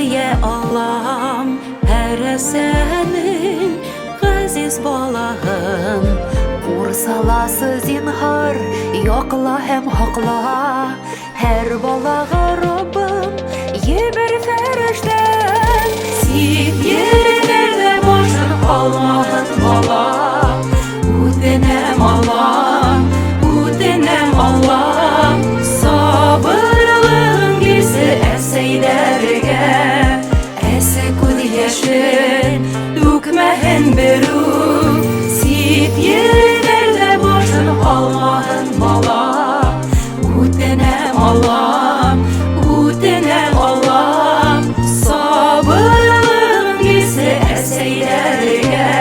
Йә Аллам, һәр әсәнең ғәзиз балаһын ҡурсаласы, зинһар, яҡла һәм һаҡла. Һәр балаға, Раббым, ебәр фәрештән. Сит ерҙәрҙә башын һалмаһын бала. Үтенәм, Аллам, үтенәм, Аллам, сабырлығың бирсе әсәйҙәргә. Әсе күҙ йәшен түкмәһен берүк. Сит ерҙәрҙә башын һалмаһын бала. Үтенәм, Аллам, үтенәм, Аллам, сабырлығың бирсе әсәйҙәргә.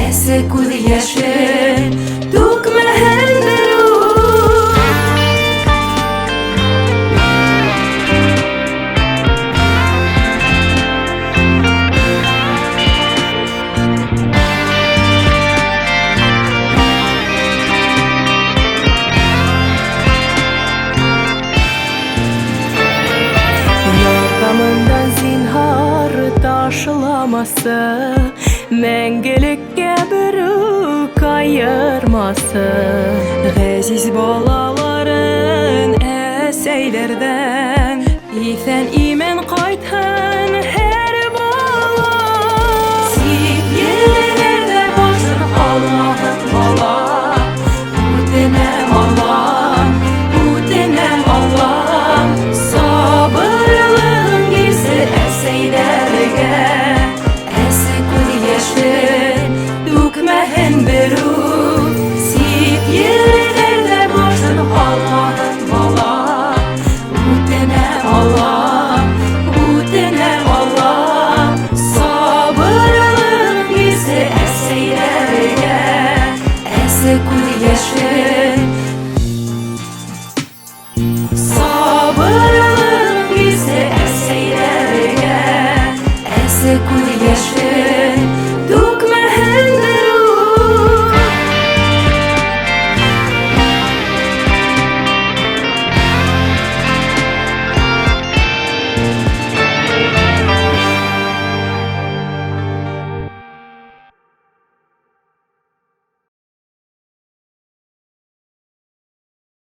Әсе күҙ йәшен түкмәһен берүк. Ярҙамында зинһар ташламасы, мәңгелеккә берүк айырмасы. Ғәзиз балаларын әсәйҙәрҙән иҫән имен ҡайтһын.